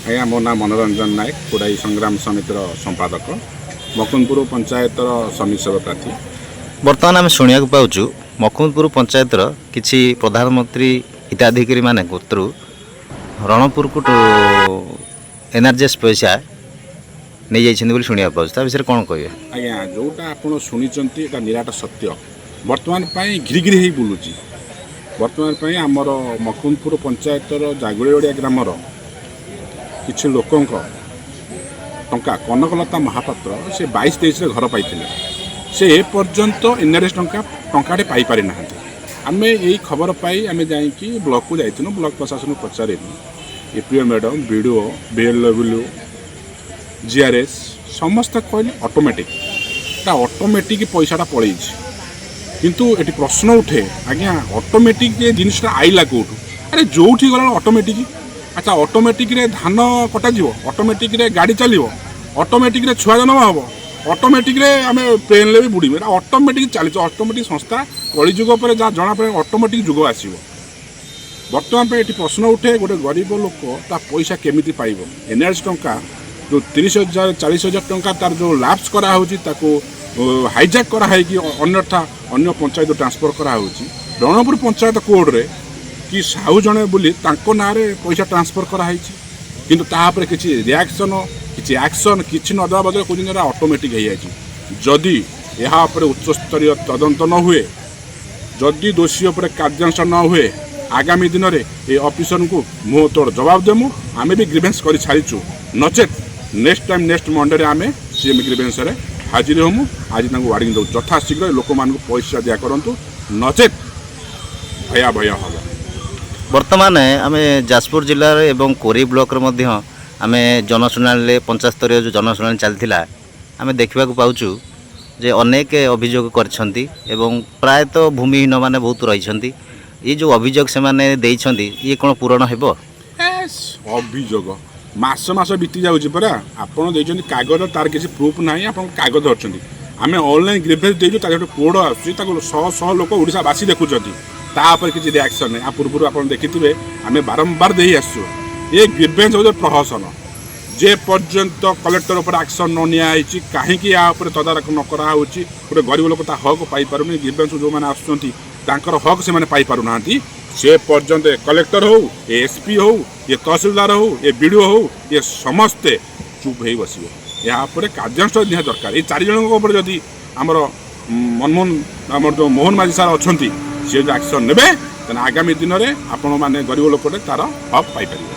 ଆଜ୍ଞା, ମୋ ନାଁ ମନୋରଞ୍ଜନ ନାୟକ, କୋଡ଼ାଇ ସଂଗ୍ରାମ ସମିତିର ସମ୍ପାଦକ, ମକୁନ୍ଦପୁର ପଞ୍ଚାୟତର ସମିତି ସଭ୍ୟ ପ୍ରାର୍ଥୀ। ବର୍ତ୍ତମାନ ଆମେ ଶୁଣିବାକୁ ପାଉଛୁ, ମକୁନ୍ଦପୁର ପଞ୍ଚାୟତର କିଛି ପ୍ରଧାନମନ୍ତ୍ରୀ ହିତାଧିକାରୀମାନେ ଗୋତ୍ରୁ ରଣପୁରକୁ ଏନ୍ଆର୍ଜିଏସ୍ ପଇସା ନେଇଯାଇଛନ୍ତି ବୋଲି ଶୁଣିବାକୁ ପାଉଛୁ। ତା ବିଷୟରେ କ'ଣ କହିବେ? ଆଜ୍ଞା, ଯେଉଁଟା ଆପଣ ଶୁଣିଛନ୍ତି, ଏଇଟା ନିରାଟ ସତ୍ୟ। ବର୍ତ୍ତମାନ ପାଇଁ ଘିରି ଘିରି ହେଇ ବୁଲୁଛି। ବର୍ତ୍ତମାନ ପାଇଁ ଆମର ମକୁନ୍ଦପୁର ପଞ୍ଚାୟତର ଜାଗୁଳିଓଡ଼ିଆ ଗ୍ରାମର କିଛି ଲୋକଙ୍କ ଟଙ୍କା, କନକଲତା ମହାପାତ୍ର, ସେ 22-23ରେ ଘର ପାଇଥିଲେ। ସେ ଏପର୍ଯ୍ୟନ୍ତ ଏନ୍ଆର୍ଏସ୍ ଟଙ୍କାଟେ ପାଇପାରିନାହାନ୍ତି। ଆମେ ଏଇ ଖବର ପାଇ ଆମେ ଯାଇକି ବ୍ଲକକୁ ଯାଇଥିଲୁ। ବ୍ଲକ ପ୍ରଶାସନକୁ ପଚାରିଲୁ। ଏପିଓ ମ୍ୟାଡ଼ାମ୍, ବିଡ଼ିଓ, ବିଏଲ୍ଡବ୍ଲ୍ୟୁ, ଜିଆର୍ଏସ୍ ସମସ୍ତେ କହିଲେ ଅଟୋମେଟିକ୍, ତା ଅଟୋମେଟିକ୍ ପଇସାଟା ପଳେଇଛି। କିନ୍ତୁ ଏଠି ପ୍ରଶ୍ନ ଉଠେ ଆଜ୍ଞା, ଅଟୋମେଟିକ୍ ଏ ଜିନିଷଟା ଆଇଲା କେଉଁଠୁ? ଆରେ, ଯେଉଁଠି ଗଲା ଅଟୋମେଟିକ୍। ଆଚ୍ଛା, ଅଟୋମେଟିକ୍ରେ ଧାନ କଟାଯିବ, ଅଟୋମେଟିକ୍ରେ ଗାଡ଼ି ଚାଲିବ, ଅଟୋମେଟିକ୍ରେ ଛୁଆ ଜନ୍ମ ହେବ, ଅଟୋମେଟିକ୍ରେ ଆମେ ଟ୍ରେନ୍ରେ ବି ବୁଡ଼ିବୁ। ଏଇଟା ଅଟୋମେଟିକ୍ ଚାଲିଛି। ଅଟୋମେଟିକ୍ ସଂସ୍ଥା କଳିଯୁଗ ପରେ ଯାହା ଜଣାପଡ଼େ, ଅଟୋମେଟିକ୍ ଯୁଗ ଆସିବ। ବର୍ତ୍ତମାନ ପାଇଁ ଏଠି ପ୍ରଶ୍ନ ଉଠେ, ଗୋଟେ ଗରିବ ଲୋକ ତା ପଇସା କେମିତି ପାଇବ? ଏନ୍ଆର୍ଏସ୍ ଟଙ୍କା ଯେଉଁ 30,000, 40,000 ଟଙ୍କା, ତାର ଯେଉଁ ଲାପ୍ସ କରାହେଉଛି, ତାକୁ ହାଇଜାକ୍ କରାହେଇକି ଅନ୍ୟଥା ଅନ୍ୟ ପଞ୍ଚାୟତ ଟ୍ରାନ୍ସଫର୍ କରାହେଉଛି। ରଣପୁର ପଞ୍ଚାୟତ କୋଡ଼ରେ କି ସାହୁ ଜଣେ ବୋଲି ତାଙ୍କ ନାଁରେ ପଇସା ଟ୍ରାନ୍ସଫର୍ କରାହେଇଛି। କିନ୍ତୁ ତା ଉପରେ କିଛି ରିଆକ୍ସନ୍, କିଛି ଆକ୍ସନ୍ କିଛି ନ ଦେବା ବଦଳରେ କହୁଛନ୍ତି ଏଇଟା ଅଟୋମେଟିକ୍ ହେଇଯାଇଛି। ଯଦି ଏହା ଉପରେ ଉଚ୍ଚସ୍ତରୀୟ ତଦନ୍ତ ନ ହୁଏ, ଯଦି ଦୋଷୀ ଉପରେ କାର୍ଯ୍ୟାନୁଷ୍ଠାନ ନ ହୁଏ, ଆଗାମୀ ଦିନରେ ଏ ଅଫିସରଙ୍କୁ ମୁହଁ ତୋଡ଼ ଜବାବ ଦେମୁ। ଆମେ ବି ଗ୍ରିଭେନ୍ସ କରି ଛାଡ଼ିଛୁ। ନଚେତ୍ ନେକ୍ସଟ ଟାଇମ୍, ନେକ୍ସଟ ମଣ୍ଡେରେ ଆମେ ସିଏମ୍ ଗ୍ରିଭେନ୍ସରେ ହାଜିର ହେମୁ। ଆଜି ତାଙ୍କୁ ୱାର୍ଣ୍ଣିଂ ଦେଉ, ଯଥାଶୀଘ୍ର ଏ ଲୋକମାନଙ୍କୁ ପଇସା ଦିଆ କରନ୍ତୁ, ନଚେତ୍ ଭୟାଭୟ ହେବ। ବର୍ତ୍ତମାନ ଆମେ ଯାଜପୁର ଜିଲ୍ଲାରେ ଏବଂ କୋରେଇ ବ୍ଲକରେ ମଧ୍ୟ ଆମେ ଜନଶୁଣାଣିରେ, ପଞ୍ଚାୟତ ସ୍ତରୀୟ ଯେଉଁ ଜନଶୁଣାଣି ଚାଲିଥିଲା, ଆମେ ଦେଖିବାକୁ ପାଉଛୁ ଯେ ଅନେକ ଅଭିଯୋଗ କରିଛନ୍ତି ଏବଂ ପ୍ରାୟତଃ ଭୂମିହୀନମାନେ ବହୁତ ରହିଛନ୍ତି। ଏ ଯେଉଁ ଅଭିଯୋଗ ସେମାନେ ଦେଇଛନ୍ତି, ଇଏ କ'ଣ ପୂରଣ ହେବ? ଏସ୍, ଅଭିଯୋଗ ମାସ ମାସ ବିତି ଯାଉଛି ପରା। ଆପଣ ଦେଇଛନ୍ତି କାଗଜ, ତାର କିଛି ପ୍ରୁଫ୍ ନାହିଁ। ଆପଣ କାଗଜ ଧରିଛନ୍ତି। ଆମେ ଅନଲାଇନ୍ ଗ୍ରିଭେନ୍ସ ଦେଇଛୁ, ତାର ଗୋଟେ କୋଡ଼ ଆସୁଛି, ତାକୁ ଶହ ଶହ ଲୋକ, ଓଡ଼ିଶାବାସୀ ଦେଖୁଛନ୍ତି। ତା ଉପରେ କିଛି ରିଆକ୍ସନ୍ ନାହିଁ। ଆ ପୂର୍ବରୁ ଆପଣ ଦେଖିଥିବେ, ଆମେ ବାରମ୍ବାର ଦେଇ ଆସୁଛୁ। ଏ ଗ୍ରିଭେନ୍ସ ହେଉଛି ପ୍ରହସନ। ଯେ ପର୍ଯ୍ୟନ୍ତ କଲେକ୍ଟର ଉପରେ ଆକ୍ସନ୍ ନ ନିଆହେଇଛି, କାହିଁକି ୟା ଉପରେ ତଦାରଖ ନ କରାହେଉଛି? ଗୋଟେ ଗରିବ ଲୋକ ତା ହକ୍ ପାଇପାରୁନି। ଗ୍ରିଭେନ୍ସ ଯେଉଁମାନେ ଆସୁଛନ୍ତି, ତାଙ୍କର ହକ୍ ସେମାନେ ପାଇପାରୁନାହାନ୍ତି। ସେ ପର୍ଯ୍ୟନ୍ତ ଏ କଲେକ୍ଟର ହଉ, ଏ ଏସ୍ ପି ହଉ, ଏ ତହସିଲଦାର ହଉ, ଏ ବି.ଡି.ଓ ହଉ, ଏ ସମସ୍ତେ ଚୁପ୍ ହେଇ ବସିବେ। ଏହା ଉପରେ କାର୍ଯ୍ୟାନୁଷ୍ଠାନ ନିହାତି ଦରକାର। ଏଇ ଚାରି ଜଣଙ୍କ ଉପରେ ଯଦି ଆମର ମନମୋହନ, ଆମର ଯେଉଁ ମୋହନ ମାଝୀ ସାର୍ ଅଛନ୍ତି, ସିଏ ଯଦି ଆକ୍ସନ୍ ନେବେ, ତାହେଲେ ଆଗାମୀ ଦିନରେ ଆପଣମାନେ ଗରିବ ଲୋକଟେ ତାର ହକ୍ ପାଇପାରିବେ।